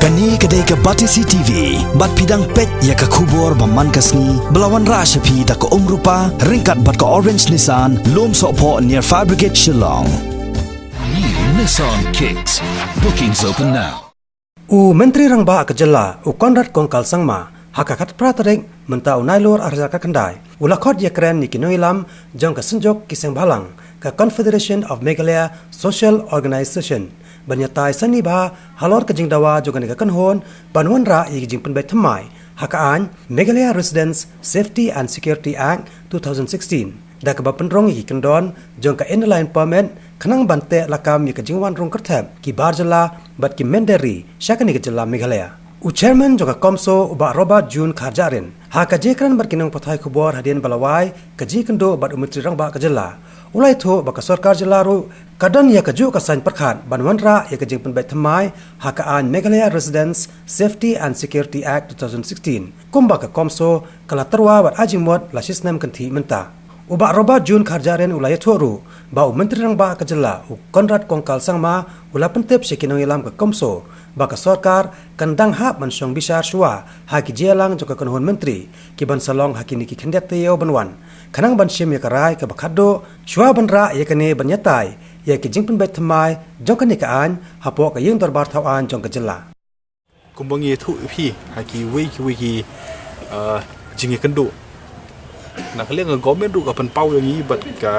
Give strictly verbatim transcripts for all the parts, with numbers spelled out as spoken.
Kane ka dei ka Batesi T V, bad phi dang peit ïa ka khubor ba man ka sngi, ba la wanrah sha phi da ka Umrupa, ryngkat bad ka Orange Nissan, Lumsohphoh near Fire Brigade Shillong. New Nissan Kicks. Bookings open now. U Myntri Rangbah ka jylla, u Conrad Kongkal Sangma, ha ka khatphra tarik mynta u Nailur arhajar khatkhyndai, u la khot ïakren ïa ki nongïalam jong ka Synjuk ki Sengbhalang, ka Confederation of Meghalaya Social Organisation, ban ïatai sani bha halor ka jingdawa jong kane ka kynhun ban wanrah ïa ki jingpynbeit thymmai ha ka aiñ Meghalaya Residents Safety and Security Act two thousand sixteen, da kaba pynrung ïa ki kyndon jong ka Inner Line Permit khnang ban teh lakam ïa ka jingwan rung kyrthep ki bar jylla bad ki mynder ri sha kane ka jylla Meghalaya. U Chairman jong ka CoMSO, u Bah Robert June Kharjahrin, ha ka jingïakren bad ki nongpathai khubor hadien ba la wai ka jingïakynduh bad u Myntri Rangbah ka jylla, u la ïathuh ba ka sorkar jylla ruh ka don ïa kajuh ka saiñ pyrkhat ban wanrah ïa ka jingpynbeit thymmai ha ka aiñ Meghalaya Residents Safety and Security Act two thousand sixteen, kumba ka CoMSO ka la tyrwa bad ai jingmut la shisnem kynthih mynta. U Bah Robert June Kharjahrin u la ïathuh ruh ba u Myntri Rangbah ka jylla, u Conrad Kongkal Sangma, u la pyntip sha ki nongïalam ka CoMSO ba ka sorkar kan dang hap ban shong bishar shuwa ha ki jingïalang jong ka kynhun myntri ki ban sa long ha kine ki khyndiat taïew ban wan, khnang ban shim ïa ka rai kaba khatduh shuwa ban rah ïa kane ban ïatai ïa ki jingpynbeit thymmai jong kane ka aiñ hapoh ka Ïing Dorbar Thaw Aiñ jong ka jylla. Kumba ngi ïathuh ïa phi ha kiwei kiwei ki, ah, jingïakynduh, na ka liang ka government ruh ka pynpaw ïa ngi bad ka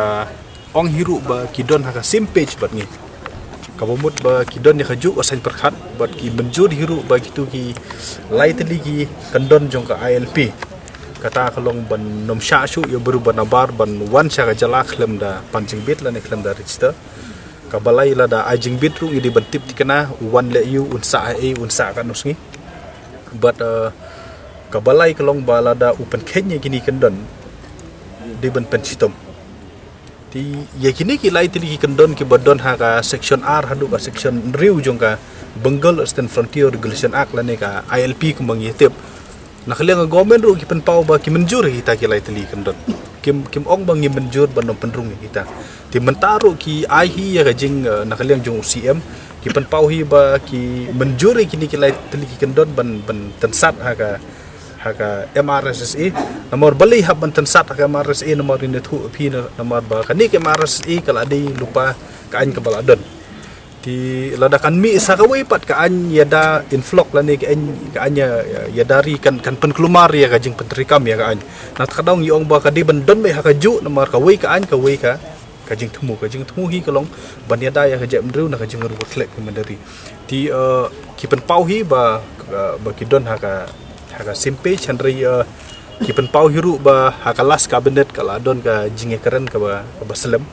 ong hi ruh ba ki don ha ka same page bad ngi. Kaba mut ba ki don ïa kajuh ka saiñ pyrkhat bad ki mynjur hi ruh ba kitu ki lai tylli ki kyndon jong ka I L P. Kata ka long ban nym shah shuh ïa u briew ba nabar ban wan sha ka jylla khlem da pan jingbit lane khlem da register. Kaba lai, lada ai jingbit ruh ngi dei ban tip thikna, u wan leh aiu, un sah haei, un sah katno sngi. Bad, eh, kaba lai ka long ba lada u pynkheiñ ïa kine ki kyndon, dei ban pynshitom. Te ïa kine ki lai tylli ki kyndon kiba don ha ka section ar haduh ka section hynriew jong ka Bengal Eastern Frontier Regulation Act lane ka I L P kumba ngi tip, na ka liang ka government ruh ki pynpaw ba ki mynjur ïa kita ki lai tylli ki kyndon. Kim, kim ong ba ngi mynjur ban nym pynrung ïa kita. Te mynta ruh ki ai hi ïa ka jing, eh, na ka liang jong u C M, ki pynpaw hi ba ki mynjur ïa kine ki lai tylli ki kyndon ban, ban tynsat ha ka, ha ka M R S S A. Namar balei hap ban tynsat ha ka M R S S A, namar ngin ïathuh ïa phi, namar ba kane ka M R S S A ka la dei lypa ka aiñ kaba la don. Te lada kan mih sa kawei pat ka aiñ ïada influx lane ka aiñ, ka aiñ ïa, ïa, ïada ri kan, kan pynkulmar ïa ka jingpyntreikam ïa ka aiñ. Na kata ka daw ngi ong ba ka dei ban don beit ha kajuh namar kawei ka aiñ kawei ka, ka jingthmu, ka jingthmu hi ka long ban ïada ïa ka jaitbynriew na ka jingmut khlem ka mynder ri. Te, eh, ki pynpaw hi ba, eh, ba ki don ha ka, ha ka same page, hynrei, eh, ki pynpaw hi ruh ba ha ka last cabinet ka la don ka jingïakren kaba, kaba slem.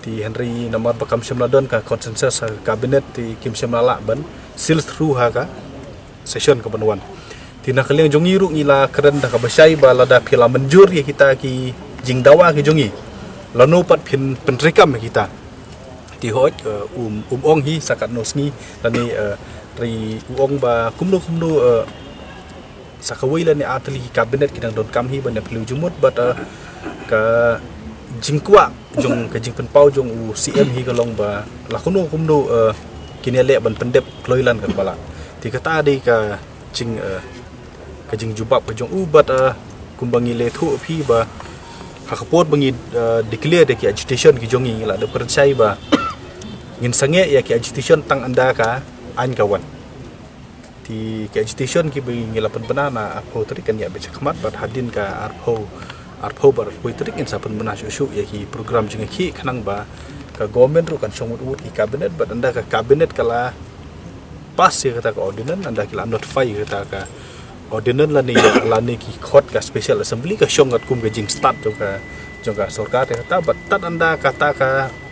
Te hynrei namar ba kam shym la don ka consensus ha ka cabinet, te kim shym la lah ban sail through ha ka session kaban wan. Te na ka liang jong ngi ruh ngi la kren da kaba shai ba lada phi la mynjur ïa kita ki jingdawa ki jong ngi, lano pat phin pyntreikam ïa kita. Te hooid, eh, um, um ong hi sa katno sngi lane, eh, hynrei u ong ba kumno kumno, eh, sa kawei lane ar tylli ki cabinet ki dang donkam hi ban ïa phylliew jingmut bad, eh, ka jingkwah jong, ka jingpynpaw jong u C M hi ka long ba la kumno kumno, eh, kin ïaleh ban pyndep kloi lan ka kaba lah. Te kata dei ka jing, eh, ka jingjubab ka jong u bad, eh, kumba ngi la ïathuh ïa phi ba ha ka por ba ngi, eh, declare da ki agitation ki jong ngi, ngi la dep kren shai ba ngin sangeh ïa ki agitation tang ynda ka aiñ ka wan. Te ki agitation kiba ngi la pynbna na arphew tarik kan ïa beit shakhmat bad hadien ka arphew, arphew bad arphew tarik ngin sa pynbna shuh shuh ïa ki program jingïakhih khnang ba ka government ruh kan shong wut wut ki cabinet bad ynda ka cabinet ka la pass ïa kata ka ordinance, ynda ki la notify ïa kata ka ordinance lane, lane ki khot ka special assembly ka shong katkum ka jingstad jong ka, jong ka sorkar ïa kata bad tad ynda kata ka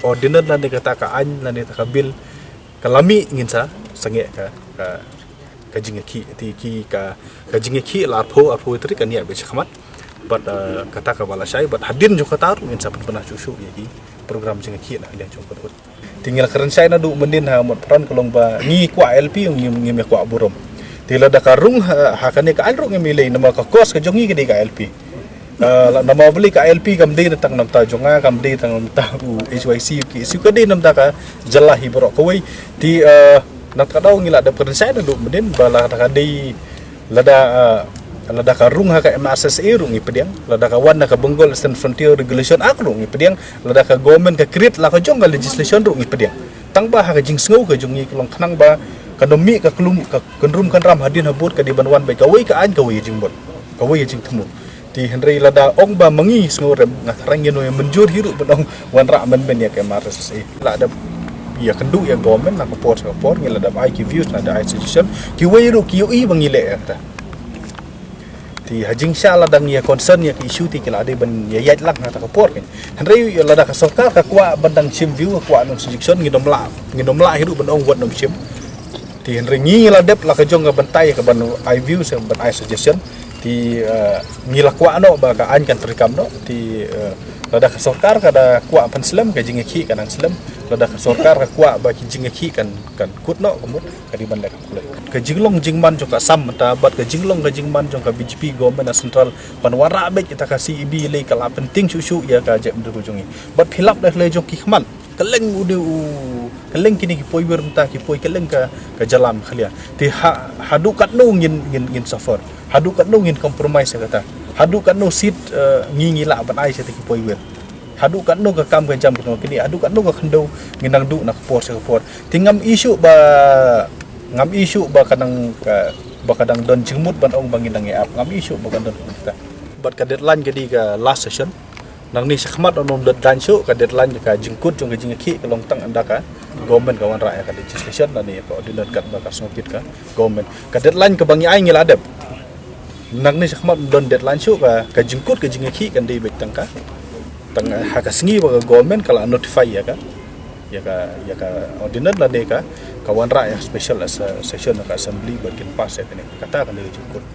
ordinance lane kata ka aiñ lane kata ka bill ka la mih ngin sa sangeh ka, ka, ka jingïakhih. Te ki ka, ka jingïakhih la arphew, arphew tarik kan ïa beit shakhmat. Bad, eh, kata kaba la shai bad hadien jong kata ruh ngin sa pynbna shuh shuh ïa ki program jingïakhih na ka liang jong ka dud. Te ngi la kren shai naduh mynnin ha Motphran ka long ba ngi kwah I L P, ngi, ngim ïa kwah burom. Te lada ka rung ha, ha kane ka aiñ ruh ngim ïalei namar ka cause ka jong ngi ka dei ka I L P. Eh, la, namar balei ka I L P kam dei tang namar jong nga, kam dei tang namar u H Y C, ki issue ka dei namar ka jylla hi baroh kawei. Te, eh, Na ka daw ngi la dep kren shai naduh mynnin ba lada ka dei, lada, ah, lada ka rung ha ka M R S S A ruh ngi pdiang, lada ka wan na ka Bengal Eastern Frontier Regulation Act ruh ngi pdiang, lada ka government ka create la ka jong ka legislation ruh ngi pdiang. Tang ba ha ka jingsngew ka jong ngi ka long khnang ba kan ym mih ka kynrum ka kynrum kynram hadien habud ka dei ban wan bad kawei ka aiñ kawei ka jingmut, kawei ka jingthmu. Te hynrei lada ong ba ma ngi sngewrem, nga tharai ngin ym mynjur hi ruh ban ong wanrah mynmen ïa ka M R S S A. La dep ïakynduh ïa government na ka por sha ka por, ngi la dep ai ki views, la dep ai suggestion, kiwei ruh ki ïohi ba ngi leh ïa kata. Te ha jingshisha lada ngi ïa concern ïa ka issue te ki la dei ban ïa ïaid lang ha kata ka por. Hynrei lada ka sorkar ka kwah ban dang shim view, ka kwah nong suggestion, ngin ym lah, ngin ym lah hi ruh ban ong wat nym shim. Te hynrei ngi la dep la ka jong ka bynta ïa ka ban ai views, ban ai suggestion. Te, eh, ngi la kwah noh ba ka aiñ kan treikam noh. Te, eh, lada ka sorkar ka da kwah ban slem, ka jingïakhih kan nang slem. Lada ka sorkar ka kwah ba ki jingïakhih kan, kan kut noh, ka mut ka dei ban leh ka pule. Ka jinglong jingman jong ka Assam mynta bad ka jinglong ka jingman jong ka B J P government na central ban wanrah beit ïa kata ka C A B lei ka la pyntieng shuh shuh ïa ka jaitbynriew jong ngi. Bad phi lap da ka lei jong ki khmat. Kylleng u dei u, kylleng kine ki poi wir mynta, ki poi kylleng ka, ka jylla Meghalaya. Te ha, haduh katno ngin, ngin, ngin suffer. Haduh katno ngin compromise ïa kata. Haduh katno seat, eh, ngi, ngi lah ban ai sha kata ki poi wir. Haduh katno ka kam ka jam kano kine, haduh katno ka khyndew ngin nang duh na ka por sha ka por. Te ngam ïohi shuh ba, ngam ïohi shuh ba ka nang ka, ba ka dang don jingmut ban ong ba ngin nang ïa ap. Ngam ïohi shuh ba ka don kumta. Bad ka deadline ka dei ka last session. Nangne shakhmat ym don deadline shuh, ka deadline ka jingkut jong ka jingïakhih ka long tang ynda ka government ka wanrah ïa ka legislation lane ïa ka ordinance katba ka sngewbit ka government. Ka deadline kaba ngi ai ngi la dep. Nangne shakhmat ym don deadline shuh, ka, ka jingkut ka jingïakhih kan dei beit tang ka, tang ha ka sngi ba ka government ka la notify ïa ka, ïa ka, ïa ka ordinance lane ka, ka wanrah ïa special as-, session ka assembly bad kin pass ïa kane. Kata kan dei ka jingkut.